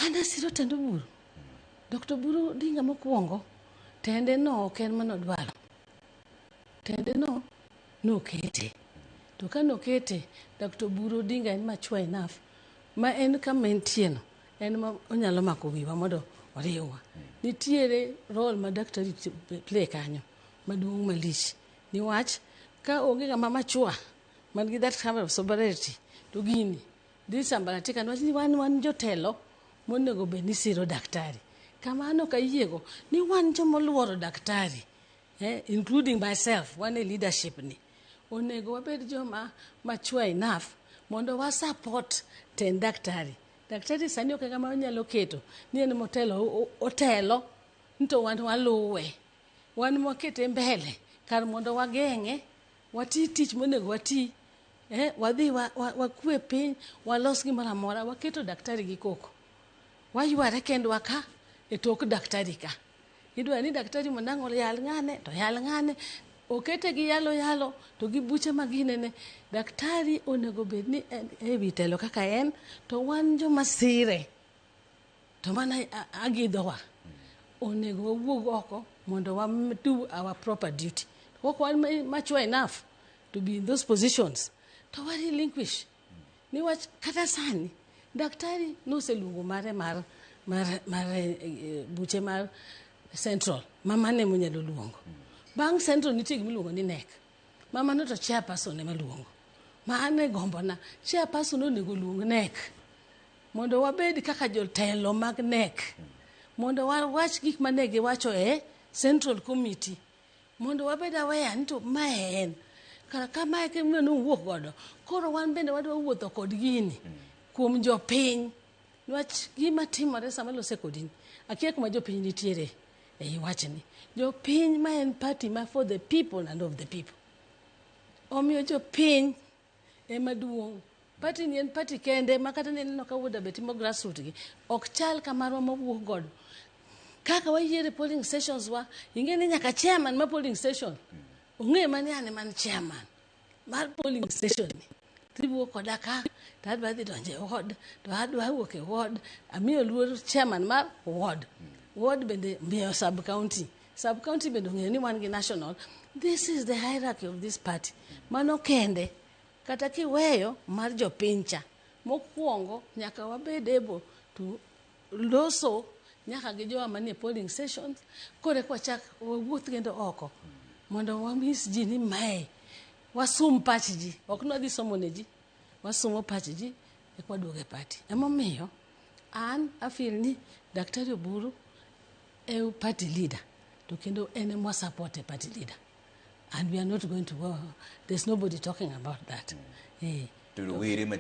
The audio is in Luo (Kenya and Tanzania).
An asiro tend Oburu. Dr. Oburu Odinga mokwongo, tende no ok en manodwaro. Tende no nokete. To ka nokete, Dr. Oburu Odinga en mature enough ma en kama entie no, en ma onyalo mako wiwa mondo oriwwa. Nitiere role ma daktari play kanyo maduong' malich. Niwach ka onge ng'ama mature man gi that kind of sobriety to gini dhi sambaratika, niwach ni wan jotelo monego bed ni siro daktari. Kamano kayiego ni wan joma oluoro daktari, including myself, wan e leadership ni. Onego wabed joma mature enough mondo wa support tend daktari. Daktari sani ok e ng'ama onyalo keto ni en motelo, otelo ni to wan waluwe. Wan mwakete mbele kar mondo wageng'e, wati tich monego wati, wadhi wakwe piny, walos gimoro amora, waketo daktari gi koko. Wayware kendwa ka e tok daktari ka. Idwa ni daktari mondo ang' oyal ng'ane to yal ng'ane, okete gi yalo yalo to gi buche ma ginene. Daktari onego bed ni en e wi telo kaka en, to wan joma sire to mana agidhowa onego wawuog oko mondo wa do our proper duty. Ok wan mature enough to be in those positions to wa relinquish. Niwach kata sani daktari noseluongo mare mar buche mar central, mamane monyalo luongo. Bang' central nitie gimiluongo ni NEC. Mamano to chairperson ema luongo. Ma an e gombona, chairperson onego luong NEC mondo wabed kaka jotelo mag NEC, mondo wawach gik mane giwacho e central committee, mondo wabed aware ni to mae en kara kamae kama nowuok godo. Koro wan bende wadwa wuotho kod gini kuom jopiny, niwach gima timore sama lose kodini akia kuma jopiny nitiere ei wachni. Jopiny ma en party ma for the people and of the people, omiyo jopiny ema duong'. Party ni en party kende ma kata nineno ka Wuod Abe timo grassroot gi ok chal kamarwa mawuok godo kaka wayiere polling stations wa. Ing'e ni nyaka chairman ma polling station ong'e mani an man chairman mar polling station ni tiwuok koda ka to adwa dhi donjo e ward to adwa wuok e ward, amiyo luor chairman mar ward. Ward bende miyo sub county, sub county bende ong'eyo ni wan gi national. This is the hierarchy of this party. Mano kende kata kiweyo mar jopiny cha, mokwongo nyaka wabed able to loso nyaka gi jowa manie polling stations, koro eka wachak wawuoth kendo oko mondo wanyis ji ni mae wasum pach ji. Ok nwadhi somo ne ji, wasumo pach ji eka waduogo e party. Emomiyo an afeel ni Daktari Oburu e party leader to kendo en ema support e party leader and we are not going to go. There's nobody talking about that. To rowere ma